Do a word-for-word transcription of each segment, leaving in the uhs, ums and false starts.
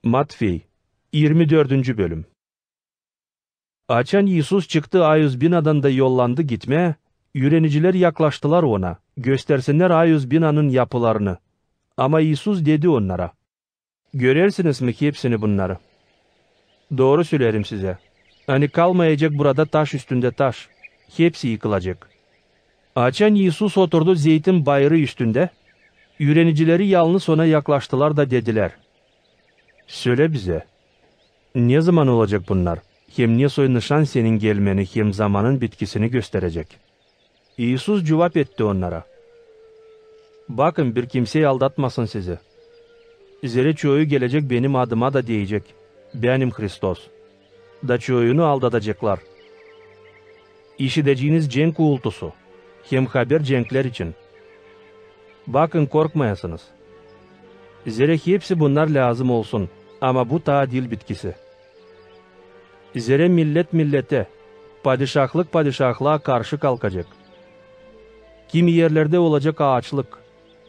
Matfey, irmi dördüncü bölüm. Açan İisus çıktı Ayus binadan da yollandı gitmää, üürenicilär yaklaştılar Ona, göstersinnär Ayus binanın yapılarını. Ama İisus dedi onnara: "Görersiniz mi hepsini bunnarı? Dooru söleerim sizä, ani kalmayacek burada taş üstündä taş, hepsi yıkılacek." Açan İisus oturdu Zeytin bayırı üstündä, üürenicileri yalnız Ona yaklaştılar da dedilär: "Sölä bizä, nezaman olacek bunnar, hem ne soy nışan Senin gelmeni hem zamanın bitkisini gösterecek?" İisus cuvap etti onnara: "Bakın, bir kimsey aldatmasın sizi. Zerä çoyu gelecek Benim adıma da deyecek: 'Bänim Hristos.' Da çoyunu aldadaceklar. İşideceniz cenk uultusu hem haber cenklär için. Bakın, korkmayasınız. Zerä hepsi bunnar lääzım olsun, ama bu taa diil bitkisi. Zerä millet milletä, padişahlık padişahlaa karşı kalkacek. Kimi erlerdä olacek aaçlık,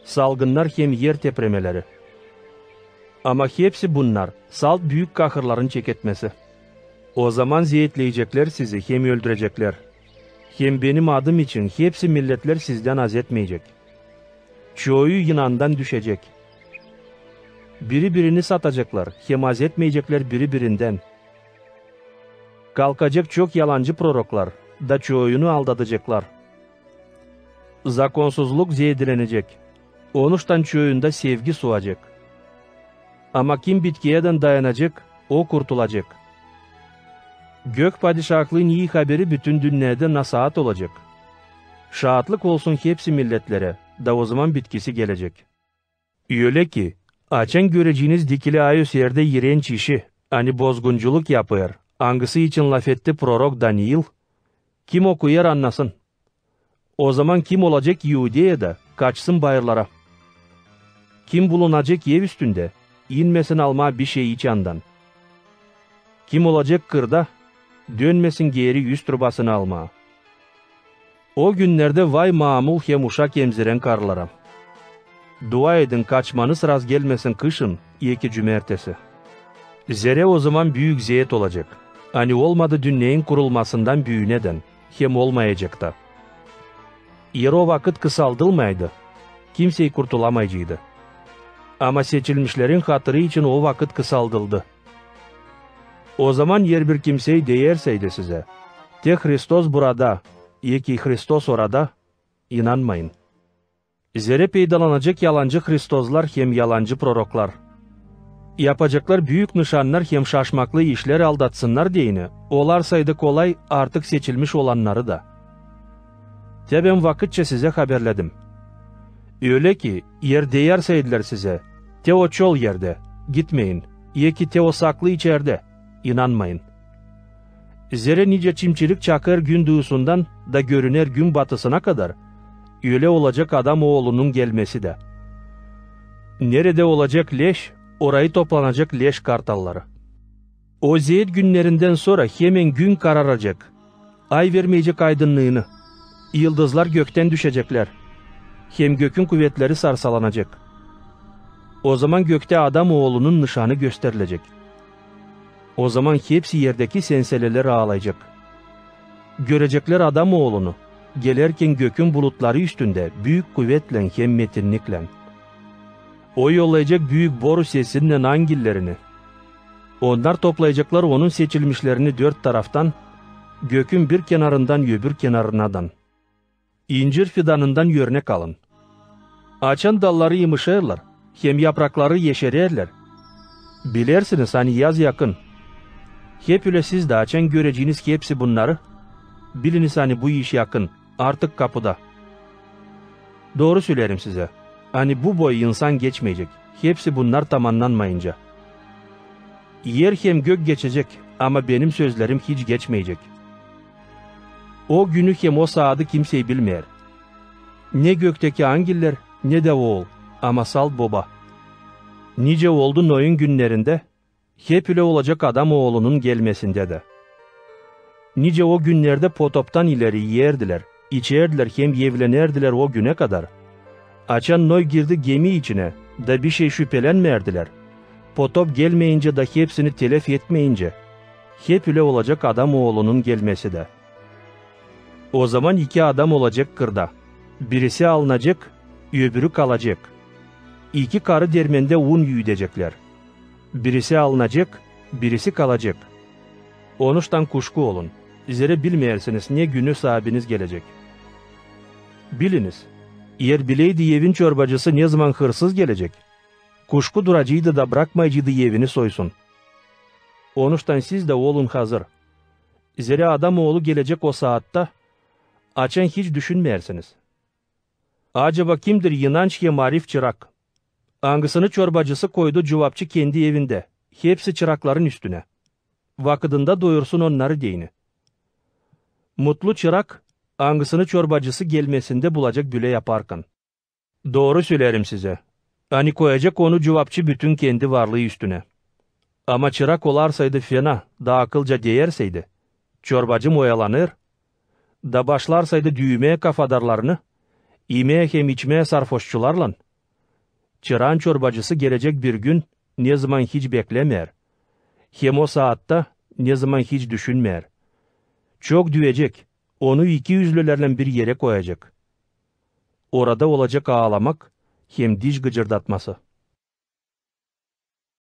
salgınnar hem er tepremeleri. Ama hepsi bunnar salt büük kahırların çeketmesi. Ozaman zeetleyeceklär sizi hem öldüreceklär. Hem Benim adım için hepsi milletlär sizdän azetmeyecek. Çoyu inandan düşecek. Biri-birini sataceklar hem azetmeyeceklär biri-birindän. Kalkacek çok yalancı proroklar da çoyunu aldadaceklar. Zakonsuzluk zeedelenecek, onuştan çoyunda sevgi suulacek. Ama kim bitkiyädän dayanacek, o kurtulacek. Gök padişahlıın ii haberi bütün dünnedä nasaat olacek. Şaatlık olsun hepsi milletlerä, da ozaman bitkisi gelecek. Ölä ki, açan göreceniz dikili Ayus erdä iirenç işi, ani bozgunculuk yapêr, angısı için lafetti prorok Daniil, kim okuyêr, annasın. Ozaman kim olacek İudeyada, kaçsın bayırlara. Kim bulunacek ev üstündä, inmesin almaa bişey içandan. Kim olacek kırda, dönmesin geeri üst rubasını almaa. O günnerdä vay maamul hem uşak emzirän karılara. Dua edin, kaçmanız razgelmesin kışın eki cumertesi. Zerä ozaman büük zeet olacek, ani olmadı dünneyin kurulmasından büünädän, hem olmayacek ta. Er o vakıt kısaldılmaydı, kimsey kurtulamaycıydı. Ama seçilmişlerin hatırı için o vakıt kısaldıldı. Ozaman er bir kimsey deyerseydi sizä: "Te Hristos burada, eki Hristos orada", inanmayın. Zerä peydalanacek yalancı hristozlar hem yalancı proroklar. Yapaceklar büük nışannar hem şaşmaklı işlär, aldatsınnar deyni, olarsaydı kolay, artık seçilmiş olannarı da. Te bän vakıtça sizä haberledim. Ölä ki, er deyärseydilär sizä: "Te o çol erdä, gitmeyin", eki "Te o saklı içerdä", inanmayın. Zerä nicä çimçirik çakêr gün duusundan da görüner gün batısına kadar, ölä olacek Adam Oolunun gelmesi dä. Neredä olacek leş, orayı toplanacek leş kartalları. O zeet günnerindän sora hemen gün kararacek, ay vermeyecek aydınnıını, yıldızlar göktän düşeceklär, hem gökün kuvetleri sarsalanacek. Ozaman göktä Adam Oolunun nışanı gösterilecek. Ozaman hepsi erdäki senselelär aalayacek. Göreceklär Adam Oolunu, gelerkän gökün bulutları üstündä büük kuvetlän hem metinniklän. O yollayacek büük boru sesinnän angillerini. Onnar toplayaceklar Onun seçilmişlerini dört taraftan, gökün bir kenarından öbür kenarınadan. İncir fidanından örnek alın. Açan dalları yımışêrlar hem yaprakları eşererlär, bilersiniz, ani yaz yakın. Hep ölä siz dä, açan göreceniz hepsi bunnarı, biliniz, ani bu iş yakın, artık kapuda. Dooru söleerim sizä, ani bu boy insan geçmeyecek, hepsi bunnar tamannanmayınca. Er hem gök geçecek, ama Benim sözlerim hiç geçmeyecek. O günü hem o saadı kimsey bilmeer. Ne göktäki angiller, ne dä Ool, ama salt Boba. Nicä oldu Noyun günnerindä, hep ölä olacek Adam Oolunun gelmesindä dä. Nicä o günnerdä potoptan ileri iyerdilär, içerdilär hem evlenerdilär o günä kadar, açan Noy girdi gemi içinä, da bişey şüpelänmärdilär, Potop gelmeyincä da hepsini telef etmeyincä, hep ölä olacek Adam Oolunun gelmesi dä. Ozaman iki adam olacek kırda, birisi alınacek, öbürü kalacek. İki karı dermendä un üüdeceklär. Birisi alınacek, birisi kalacek. Onuştan kuşku olun, zerä bilmeersiniz, ne günü Saabiniz gelecek. Biliniz, eer bileydi evin çorbacısı, nezaman hırsız gelecek, kuşku duraceydı da brakmayaceydı evini soysun. Onuştan siz dä olun hazır, zerä Adam Oolu gelecek o saatta, açan hiç düşünmeersiniz. Acaba kimdir inanç hem arif çırak, angısını çorbacısı koydu cuvapçı kendi evindä, hepsi çırakların üstünä, vakıdında doyursun onnarı deyni? Mutlu çırak, angısını çorbacısı gelmesindä bulacek bölä yaparkan. Dooru söleerim sizä, ani koyacek onu cuvapçı bütün kendi varlıı üstünä. Ama çırak olarsaydı fena da akılca deerseydi, çorbacı moyalanêr, da başlarsaydı düümää kafadarlarını, imää hem içmää sarfoşçularlan, çıraan çorbacısı gelecek bir gün, nezaman hiç beklämeer, hem o saatta, nezaman hiç düşünmeer. Çok düüyecek, onu ikiüzlülerlän bir erä koyacek. Orada olacek aalamak hem diş gıcırdatması.